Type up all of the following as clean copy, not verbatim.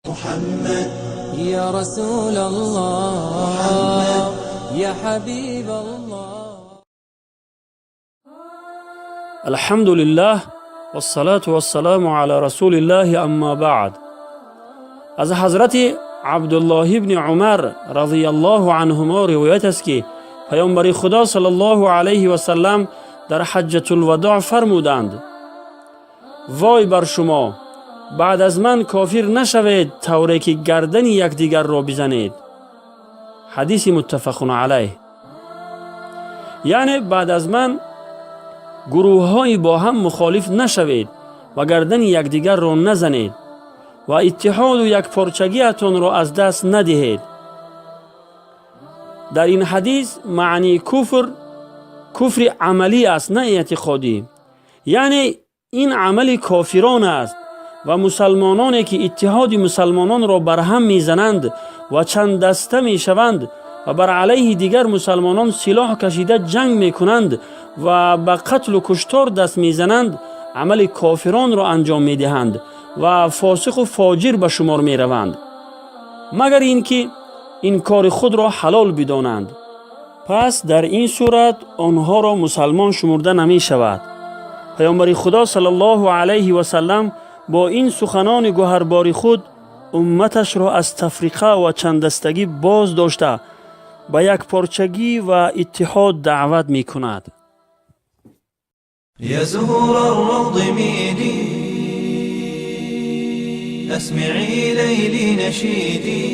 محمد يا رسول الله محمد يا حبيب الله. الحمد لله والصلاة والسلام على رسول الله، أما بعد. Аз ҳазрати Абдуллоҳ ибни Умар разияллоҳу анҳумо ривоят аст, ки паёмбари Худо саллаллоҳу алайҳи васаллам дар Ҳаҷҷатулвадоъ фармуданд: «Вой бар шумо, баъд аз ман кофир нашавед, тавре ки гардани якдигарро бизанед». Ҳадиси муттафақун алайҳ. Яъне баъд аз ман гурӯҳҳои бо ҳам мухолиф нашавед ва гардани якдигарро назанед ва иттиҳоду якпорчагиатонро аз даст надиҳед. Дар ин ҳадис маънии куфр куфри амалӣ аст, на эътиқодӣ. Яъне ин амали кофирон аст ва мусалмононе ки иттиҳоди мусалмононро барҳам мезананд ва чанддаста мешаванд ва бар алайҳи дигар мусалмонон силоҳ кашида ҷанг мекунанд ва ба қатлу куштор даст мезананд, амали кофиронро анҷом медиҳанд ва фосиқу фоҷир ба шумор мераванд, магар ин ки ин кори худро ҳалол бидонанд. Пас дар ин сурат онҳоро мусалмон шумурда намешавад. Паёмбари Худо саллаллоҳу алайҳи васаллам бо ин суханони гӯҳарбори худ умматашро аз тафриқа ва чанддастагӣ боз дошта, ба якпорчагӣ ва иттиҳод даъват мекунад. يا زهور الروض ميدي، أسمعي ليلي نشيدي،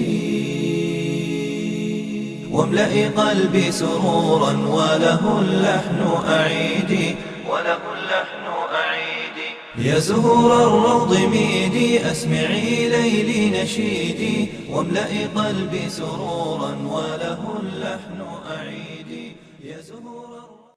واملئي قلبي سرورا وله اللحن أعيدي، وله اللحن أعيدي. يا زهور الروض ميدي، أسمعي ليلي نشيدي، واملئي قلبي سرورا وله اللحن أعيدي. يا زهور الروض.